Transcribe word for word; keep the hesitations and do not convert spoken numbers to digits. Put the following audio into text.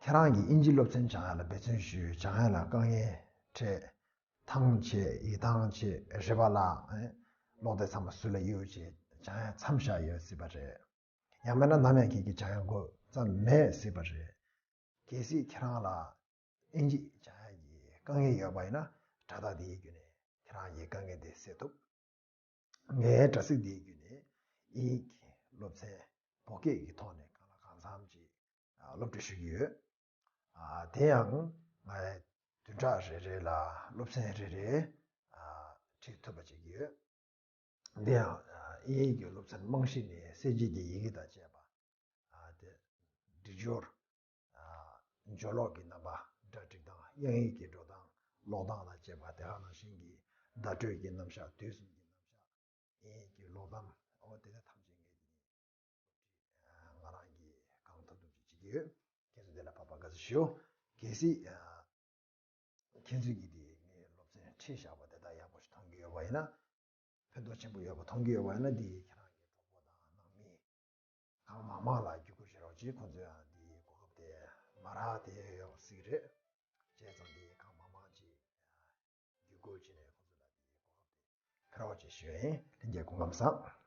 ཁྱེད་རང་གིས་དབྱིན་ཇི་སློབ་ཚན་སྦྱང་ཡ་ལ་འབད་བརྩོན་ཞུས། སྦྱང་ཡ་ལ་དཀའ་ངལ་འཕྲད། ཐང་ཆད། ཡིད་ཐང་ཆད། རེད་པ་ལགས། ཨེ། ཀློག་དེབ་ཚང་མ་ཟུར་ལ་གཡུག་བྱས་སྦྱང་ཡ་མཚམས་བཞག་ཡོད་སྲིད་པ་རེད། ཡང་མིན་ན་ནམ་ཡང་ཁྱེད་ཀྱིས་སྦྱང་ཡ་འགོ་བརྩམས་མེད་སྲིད་པ་རེད། གལ་སྲིད་ཁྱེད་རང་ལ་དབྱིན་ཇི་སྦྱང་ཡ་གི་དཀའ་ངལ་ཡོད་པ་ཡིན་ན། དྲ་ཐག་འདིའི་བརྒྱུད་ནས་ཁྱེད་རང་གི་དཀའ་ངལ་དེ་སེལ་ཐུབ། ངའི་དྲ་ཚིགས་འདིའི་བརྒྱུད་ནས་དབྱིན་ཡིག་གི་སློབ་ཚན་བོད་སྐད་ཀྱི་ཐོག་ནས་གང་ལ་གང་འཚམ་ཅིག་ཨ་སློབ་ཁྲིད་ཞུ་གི་ཡོད། ཨ་དེ་ཡང་ངའི་བདུན་ཕྲག་རེ་རེ་ལ་སློབ་ཚན་རེ་རེ་ཨ་ཁྲིད་ཐུབ་པ་བྱེད་ཀྱི་ཡོད། འདི་ཡང་ཨ་དབྱིན་ཡིག་གི་སློབ་ཚན་རྨང་གཞི་ནི་གསལ་བྱེད་ཀྱི་ཡི་གེ་དང་བཅས་པ། ཨ་དེ་སྒྲིག་སྦྱོར། ཨ་སྦྱོར་ཀློག་གི་རྣམ་པ། སྒྲ་སྒྲིག་སྟངས། དབྱངས་ཡིག་གི་འགྲོ་སྟངས། ཀློག་སྟངས་དང་བཅས་པ། དེ་ག་ནང་བཞིན་གྱི་བརྡ་སྤྲོད་ཀྱི་རྣམ་གཞག། དུས་གསུམ་གྱི་རྣམ་གཞག། དབྱིན་ཡིག་གི་ཀློག་གདམས། འོ་དེ་དག་ཐམས་ཅད་ངས་ཀྱི་ང་རང་གིས་གང་ཐུབ་ཐུབ་ཅིག་བྱེད་ཀྱི་ཡོད། ཁྱེད་ཚོ་དེ་ལ་བབ་པ་དགའ་བསུ་ཞུ། གལ་སྲིད་ཨ་ཁྱེད་ཚོས་ཀྱིས་དེ་ངའི་སློབ་ཚན་ཁྲིད་བཞག་པ་དེ་དག་ཡག་པོ་ཞིག་མཐོང་གི་ཡོད་པ་ཡིན་ན། ཕན་ཐོགས་ཆེན་པོ་ཡོད་པ་མཐོང་གི་ཡོད་པ་ཡིན་ན། འདི་ཁྱེད་རང་གི་གྲོགས་པོ་དང་ནང་མི་གང་མང་མང་ལ་བརྒྱུད་སྐུར་བྱེད་རོགས་གྱིས། ཁོང་ཚོས་ཡང་འདིའི་གོ་སྐབས་དེ་མ་རག་དེ་ཡོད་སྲིད་རེད། བྱས་ཙང་འདི་གང་མང་མང་ཅིག་བརྒྱུད་སྐུར་བྱས་ནས་ཁོང་ཚོ་ལ་འདིའི་གོ་སྐབས་དེ་ཕུལ་རོགས་གྱིས་ཞུ་ཡིན། ལྷན་རྒྱས་སྐུ་ཁམས་བཟང་།